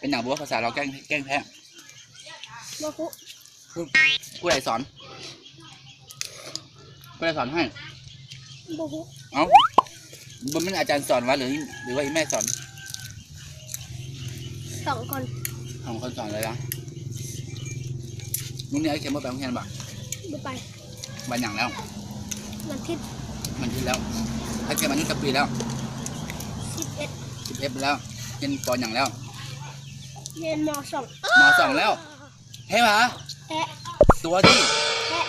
เป็นอย่างบัวภาษาเราแกล้งแกล้งแพ้ ไม่รู้ พูด พูดอะไรสอน พูดอะไรสอนให้ ไม่รู้ เอ้า มันเป็นอาจารย์สอนวะ หรือ หรือว่าอีแม่สอน สองคน สองคนสอนเลยเหรอ มื้อนี้ไอ้เขียนบ่ไปโรงเรียนบ่ ไม่ไป วันหยังแล้ว วันอาทิตย์ วันอาทิตย์แล้ว ไอ้เขียนอายุจักปีแล้ว สิบเอ็ด สิบเอ็ดแล้ว เรียนปอหยังแล้ว เรียน ม.สอง ม.สอง แล้ว แพ้ปะ แพ้ ตัวที่ แพ้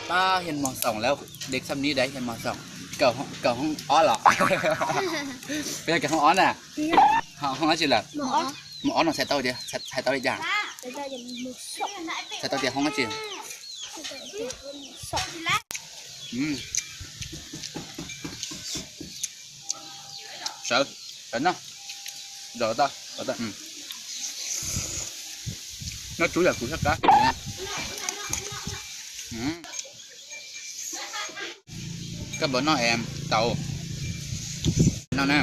ป้าเรียน ม.สอง แล้ว เด็กช่ำนี้ได้เรียน ม.สอง เก่าห้อง เก่าห้องออสเหรอ เป็นไงเก่าห้องออสน่ะ ห้อง ห้องอะไรล่ะ หมอออส หมอออสเนาะ ใส่เต้าเดียว ใส่ ใส่เต้าอีกอย่าง ใส่เต้าเดียว ห้องอะไร อืม sawv, sawv no, zov tau, zov tau. Noj tsub yam kuv sab qab. Koj puas noj es tau? Noj na.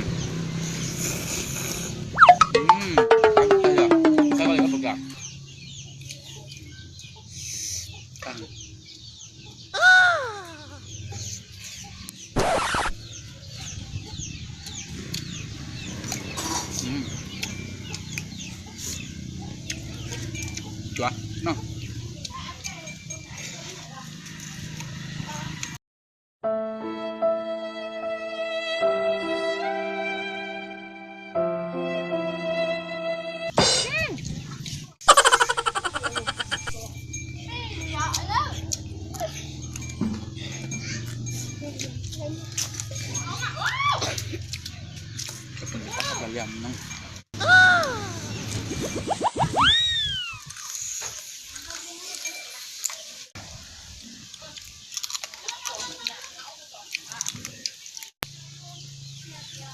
Chuav no.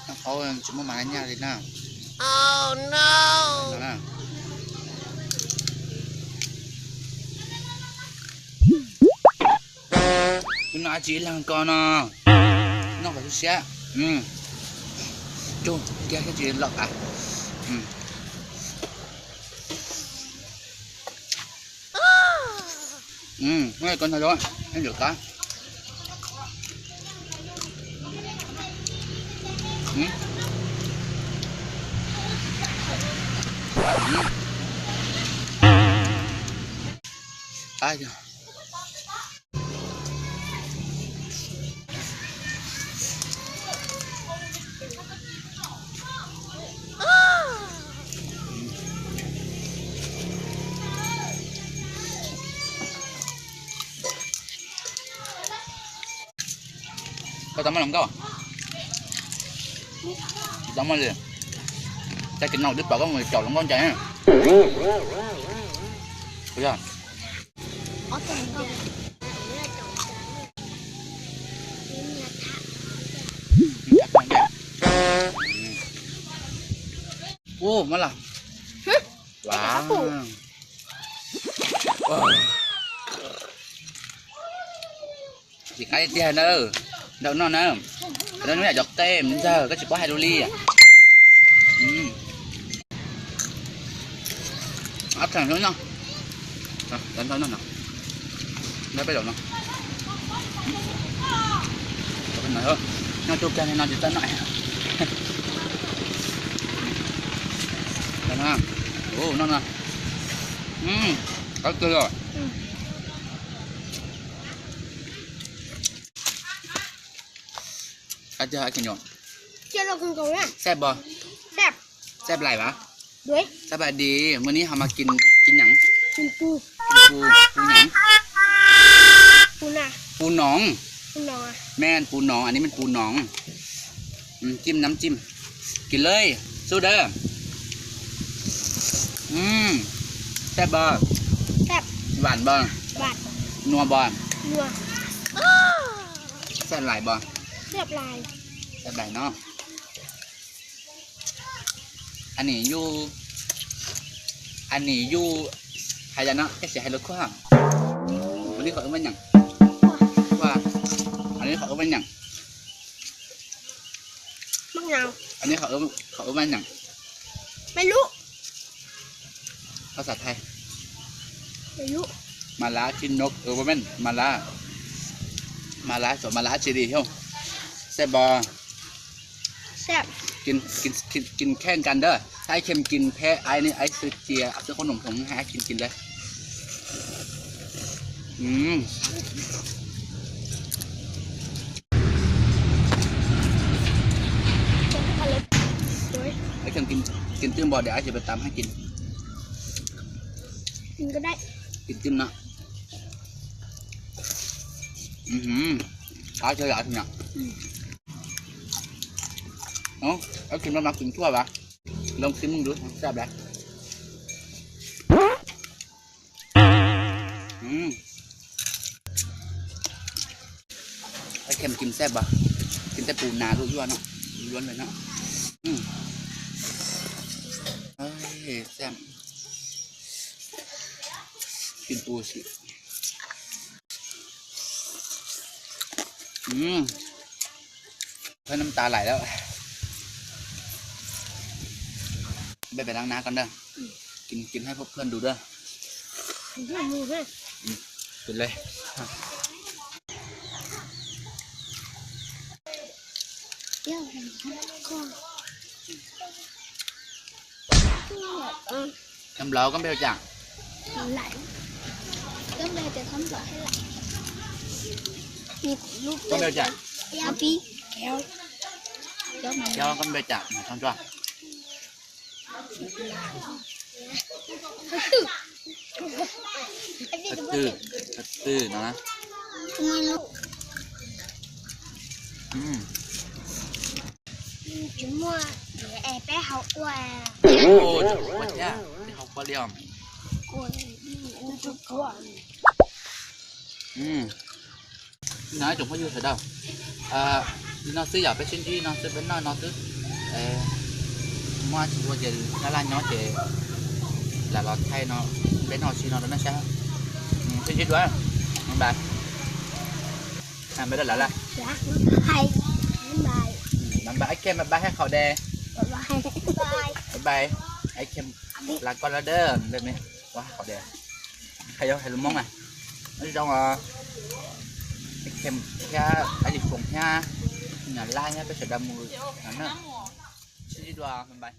Noj qhaub tsis muaj mas nyaj li na. Wb noj dab tsi ib leeg ko no. Noj kom siab siab. Cug kiag thiaj tsis lom tas. Muab ko no rau, ib lwm qab. Koj tau muaj hluas nkauj? Tsis tau muaj li. Tag kis no twb pom koj mus caum hluas nkauj ncaim. Puas yog? Ub, muab los. Tsis qab tiag na. Ntau noj na. Ntau noj yam cov qe ntawd koj tsis paub hais lus li. Ob txheem hlub no. Ntau noj no. Noj peb zaum no. Noj tug kag no tsis tau noj. Noj no. Qab kawg os. Xab pos, xab lais mas. Xab lais di, mus nib ho mas kis, kis nyeem. Kis pu, pu nyeem. Pu noov. Men pu noov, an nib men pu noov. Cim nam cim. Kis lawm, xub dawb. Xab pos. Vam pos. Nua pos. Xab lais pos. Xab lais no. An nis yus, an nis yus, hais yam no koj sim hais lus khuaj. Ua li qhov wb muaj nyeem. Ua li qhov wb muaj nyeem. Ua li qhov wb muaj nyeem. Maiv lub. ภาษาไทย Mala tsis nok, mala, mala, mala tsis li hos. Xeb npog. Kis kheej kan dawb, hab kheem kis pheb aib ne, aib xwb cia xwb qhob noom thoom hab kheem kis le. Aib kheem kis twb npog diam, aib tsis pab tam hab kis. Kis twb no. Qab tshaj yam. Aib kheem no mas kis thuaj vas, loo xib mub dub sab las. Aib kheem kis xeb npog, kis tej pus nas luaj luaj no, luaj luaj no. Xeb, kis pus xim. Thab nam tas laim lawm. Npej pem dab na koj na, kis hab phob phaj du dawb. Kis le. Thab nplog koj npe hu cas? Koj npe hu cas? Koj npe hu cas? Thab Txwj, Thab Txwj no. Tsis muaj, peb haus ua. Ua thiab, peb haus ua li os. No ib tsoom phooj ywg sawv daws, li no xwb yog peb sib ntsib no xwb, peb noj no xwb. Muaj tsis ua ces laj laj nyob ces lam los thaij no, peb noj tsis no rau nej saib. Sib ntsib dua, bye bye. Bye bye, aib kheem bye bye hab qhaum de. Bye bye, aib kheem, lawv koj lawv dawb, ua hab qhaum de. Hais yog hais lus Hmoob na, zoo, aib kheem thiab aib li foom thiab, nyam laj thiab peb sawv daws mus no na. Sib ntsib dua, bye bye.